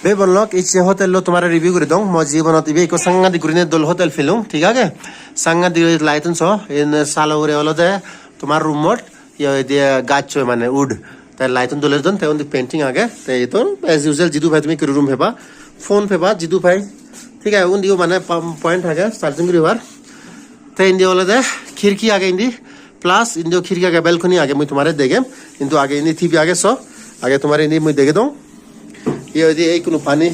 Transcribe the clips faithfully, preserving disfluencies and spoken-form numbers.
Bebon lok, icche hotel lo tomare review guri dong. Mo jibonot ibe ekko sangadik gurine dol hotel pelung, thik age? Sangadik light un so, in salo ugure olode tomar room ot, ye oide gach oi mane wood. Te light un dole don, te undi painting age, te iton as usual jidu pai tumi ekko room peba, phone peba jidu pai. Thik age, undiyo mane pam-, point age, charging guribar. Te indi olode khirki age indi, plus indi khirki age, balcony age, mui tomare degem. Hintu age indi T V age so, age tomare indi mui dege dong. Ye oide ei kunu pani,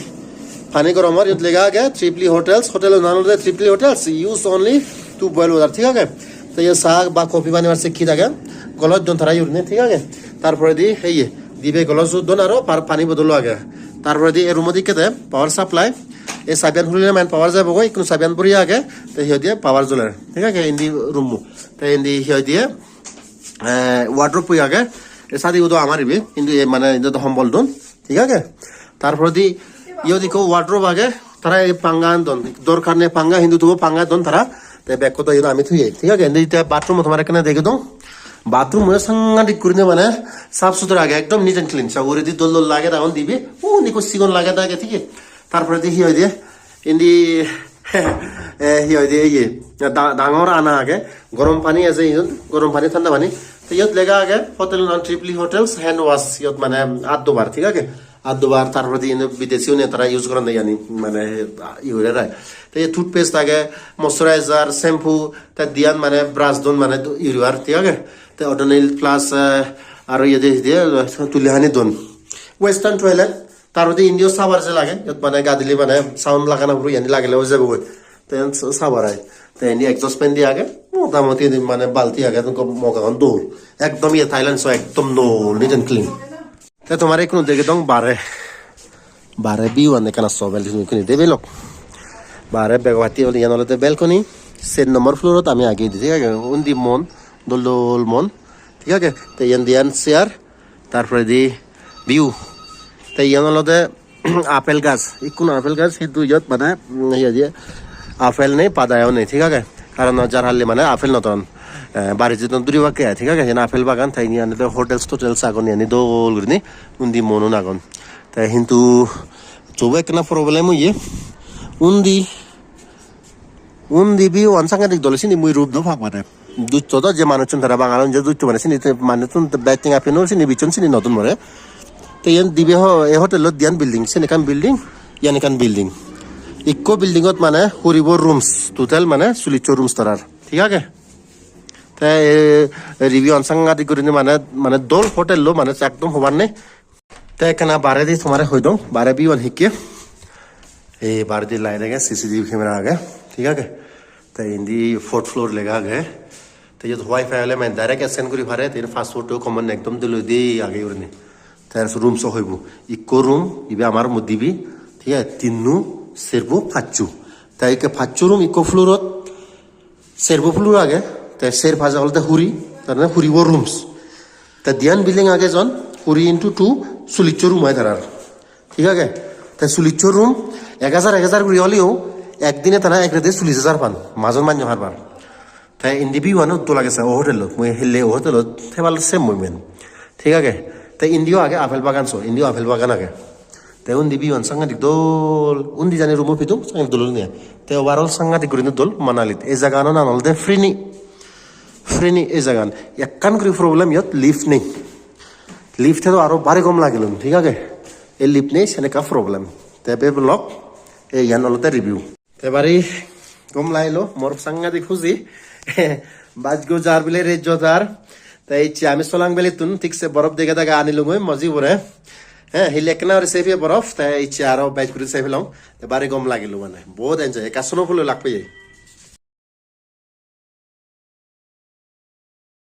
pani goromor, iyot lega age Tripli Hotels, hotel nang olode Tripli Hotels, use only to boil water, thik age? Te ye sa ba coffee banibar se kit age, goloj don tara iyurine, thik age? Tar poredi ei ye, dibe goloj don aro par-, pani bodol age. Tar poredi ei room ot ikkede power supply, ei sabiyan hulile main power jabo goi, ikkunu sabiyan puri age, te hi hoide power joler, thik age? Indi room-o. Te indi hi hoide, eh, wardrobe-o age, ei sadi udo amar ibe, hintu ei mane indi do hombol don, thik age? Tar poredi iyot ikko wardrobe age, tara ei panga an don, dorkar nei panga, hintu tobu panga don tara, te bag-ko do iyot ami thoye, thik age? Indi te bathroom-o tomare ekkena dege dong, bathroom-o sangadik gurine mane sap sutra age, ekdom neat and clean, sa uguredi dol dol light agon dibe, undi ikko sigon light age, thik age? Tar poredi hi hoide, indi, eh, hi hoide, iye, da-, dangor ana age, gorom pani age iyot, gorom pani, thanda pani. Te iyot lega age, hotel nang Tripli Hotels, hand wash, iyot mane at dobar, thik age? At dobar, tar poredi indi bidesi une tara use goronde iyani, mane, iye guri rai. Te iyot toothpaste age, moisturizer, shampoo, te diyan mane brush don mane iye guribar, thik age? Te Odonil plus, eh, aro iyede, iyede, tuli hani don. Western toilet, tar poredi indiyo shower je lage, iyot mane gadile mane sound lagana puro iyani lagile oi jabo goi. Te iyan shower ai. Te indi exhaust fan diye age, motamoti indi mane balti age, mog agon dol. Ekdom iye Thailand so ekdom dol, neat and clean. Te tomare ikkunu dege dong bare. Bare view an ekkana so bel ikkunu debe lok. Bare bego patti ole iyan olode balcony. Ser nombor floor ot ami age, thik age? Undi mon, dol dol mon. Thik age? Te iyan diyan chair. Tar poredi view. Te iyan olode apple gaj, ikkunu apple gaj, hintu iyot mane, mm, hi hoide, apple nei, padayo nei, thik age? Karon jar halli mane apple no don. Eh, bari jidon duri bakke ai, thik age? Iyan apple bagan, te indi olode hotels totels agon, iyani dol gurinei, undi monun agon. Te hintu tobu ekkena problem oye, undi Undi view an sangadik dol, sindi mui room no pang mane. Dutto do je manuchun tara Bangalun je dutto mane sindi te manuchun te bek tenga pinnon sindi bichon sindi nodon more. Te iyan dibe ho-, ei hotel ot diyan building, siyen ekkan building, iyan ekkan building. Ikko building ot mane huribo rooms, total mane sulisso rooms tarar. Thik age? Te, eh, review an sangadik gurinei mane, mane dol hotel lo mane ekdom hobar nei. Te ekkana baredi tomare hoi dong, bare view an hikke. Ei baredi light age, C C T V camera age, thik age? Te indi fourth floor lega age. Te iyot wifi ole mane direct scan guri pare, te password to common ekdom dole di age gurinei. Te room so hoibo. Ikko room, ibe amar room dibe, thik age? Tinno, serbo, paccho. Te ikke paccho room ikko floor ot, serbo floor age, te ser paje olode huri, tar mane huribo rooms. Te diyan building age jon, huri into two, sulisso room oi tarar. Thik age? Te sulisso room, ek hajar, ek hajar guri oleyo, ekdine tara ek rede sullis hajar pan, majon mannyo harbar. Te indi view ano dol age sa o hotel ot, mui hille o hotel ot thebal sem mui men. Thik age? Te indiyo age apple bagan so, indiyo apple bagan age. Te undi view an sangadik dol, undi jani room o pidung, sangadik dol undi ai. Te overall sangadik gurinei dol Manalit. Ei jagagan nang olode Frini. Frini ei jagagan. Ekkan guri problem iyot lift nei. Lift thelo aro bari gom lagilun, thik age? Ei lift nei, sen ekka problem. Te bebelok, ei iyan olode review. Te bari gom lagilo, mor sangadik huji. Bajgo jar bile rejjo jar. Te icche ami Solang Valley tun thik se borof dege dege anilungoi mo jibore. He, hille ekkena guri sei peye borof, te icche aro bej guri sei pelong. Te bari gom lagilo mane. Bahut enjoy, ekka snowfall lagbe ye.